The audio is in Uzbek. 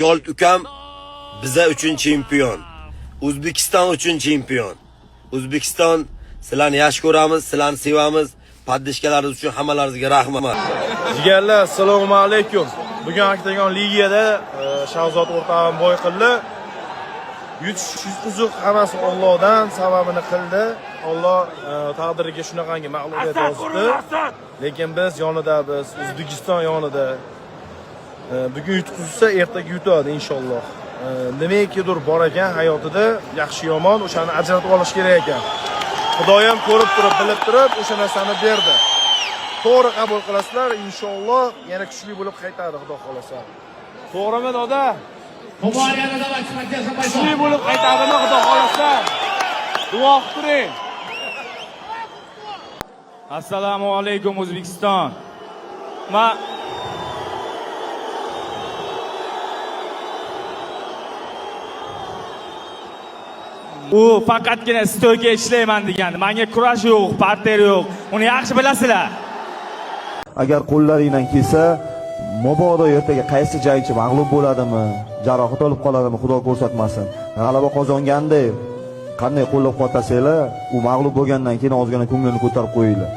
Yolt ukam biza uchun chempion. O'zbekiston uchun chempion. O'zbekiston sizlarni yaxshi ko'ramiz, sizlarni sevamiz. Поддержка laringiz uchun hammalaringizga rahmat. Jigarlar, assalomu alaykum. Bugun Oktagon Ligada Shahzod o'rtog'im boy qildi. Yutish yutqizuq hammasi Allohdan, sababini qildi. Alloh taqdiriga shunaqangi mag'lubiyat yozibdi. Lekin biz yonida, biz O'zbekiston yonida. Bugun yutqizsa, ertaga yutadi inshaalloh. Nimakidir bor ekan hayotida, yaxshi yomon, o'shani ajratib olish kerak ekan. Xudoyam ko'rib turib, bilib turib o'sha narsani berdi. To'g'ri qabul qilasizlar, inshaalloh yana kuchli bo'lib qaytadi, Xudo xolasa. To'g'rimi, doda? Kuchli bo'lib qaytadimi, Xudo xolasa? Duo qilib turing. Assalomu alaykum, O'zbekiston. Ma U faqatgina stoyka ishlayman degandi. Menga kurash yo'q, parter yo'q. Uni yaxshi bilasizlar. Agar qo'llaringdan kelsa, mabodo ertaga qaysi jangchi mag'lub bo'ladimi, jarohat olib qoladimi, Xudo ko'rsatmasin. G'alaba qozonganda qanday qo'llab-quvvatlasanglar, u mag'lub bo'lgandan keyin ozgina ko'nglini ko'tarib qo'yinglar.